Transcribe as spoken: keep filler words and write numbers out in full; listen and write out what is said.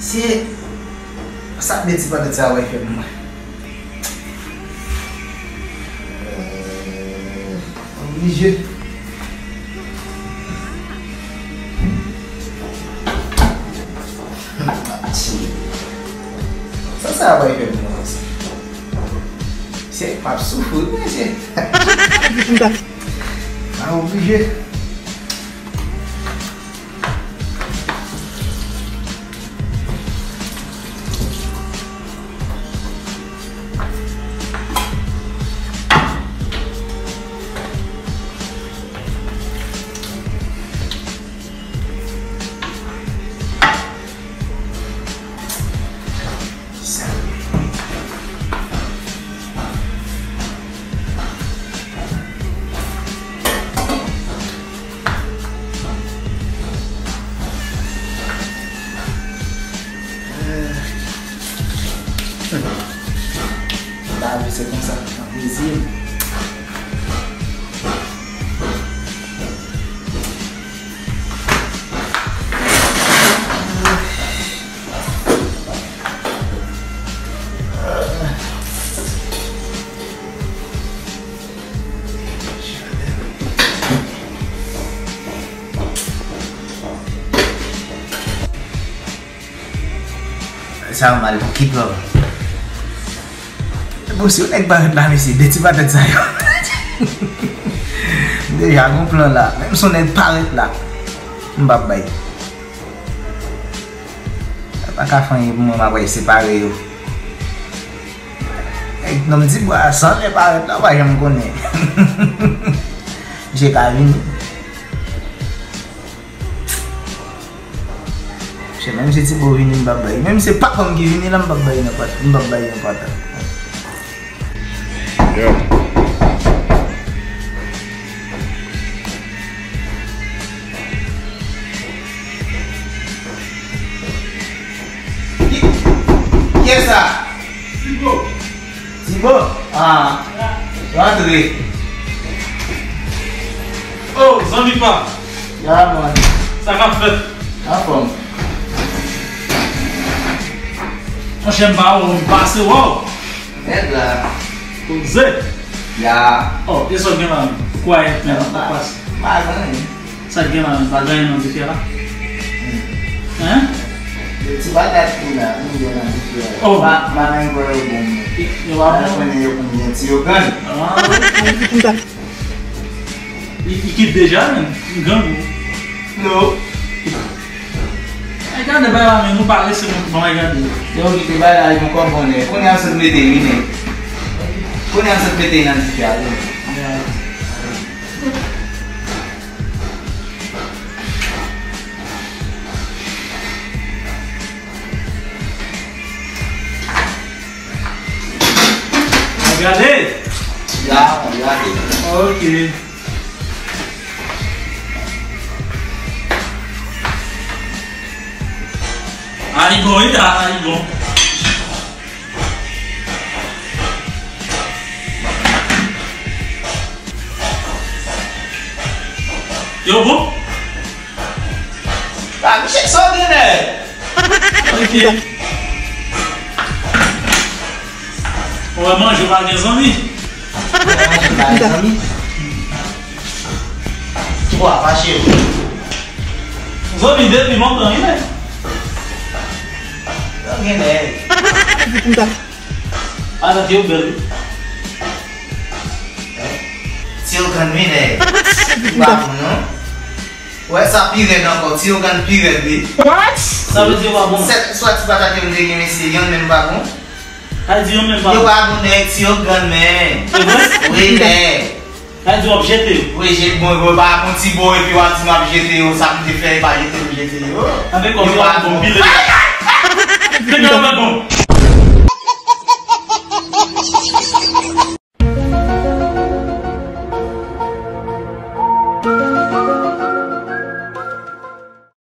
Se sa de ti patat sa wè fè mwen. Oblije. Sa sa wè fè mwen konsa. Se pa soufri, mesye. A oblije. Lavi se konsa, nan plezi. Sa mal pou ki plan. Bon, si yon nèg parèt la, mesye, de ti patat sa yo. M deja gon plan la. Menm si yon nèg parèt la, m p ap bay. Sa pa ka fè anyen pou mwen, m ap al separe yo. Nèg nonm Tibwa a san lè parèt la, ou pa janm konnen. Misye ka vini. Misye, menm si Tibo vini, m p ap bay. Menm si se papa m ki vini la, m p ap bay nan pat, m p ap bay nan pat. Yo. Ki, kiyès sa? Tibo. Tibo? Ah. Rantre. Oh, zanmi pa. Ya, man. Sa k ap fèt? Anfòm. Monchè, m pa wè w, m pase wè w. Nèg la. Koze. Ya. Oh, e sa w gen la menm? Kwayèt menm, pa pase. Pa gen anyen. Sa k gen la menm, pa gen anyen nan dife a la? Hmm. Hen? Ti bagay tou la, nou gen nan dife a la. Oh. Pa, pa nan kwè yo bon. Yo pa bon? Konnen yo konn gen ti yo grann. Ah, ok. Li, li kit deja, menm. Li grangou. No. Ay, gade bay la, men nou pa rese, men ban m gade. Yo kite bay la, yon kòb bonè. Kounye a sot mete, vini. Kounye a sot mete nan dife a, vini. Ya. Gade. Ya, gade. Ok. Ay bon, wi, ay bon. Yo bon? Ah, misye, sa w gen, nèg? Ok. Ou wè manje pa gen zanmi. Ou wè manje pa gen zanmi. Twa, fache yo. Zanmi depi lontan, wi, nèg. Yo gen nèg. Atann yo bèl, wi. Ti yo grann wi, nèg. Ou pa bon, non? Wè sa pi rèd ankò, ti yo grann pi rèd, wi. What? Sa vle di yo pa bon? Sèt swa ti patat yo m te gen, mesye, yonn menm pa bon. Sa vle di yonn menm pa bon? Yo pa bon, nèg, ti yo grann, men. Se vre? Wi, nèg. Sa vle di w ap jete yo? Wi, jete, bon, yo pa bon ti bo, epi w ap di m ap jete yo, sa m te fè, e pa jete m jete yo. Avèk kòb yo pa bon, pile. Te ka pa bon.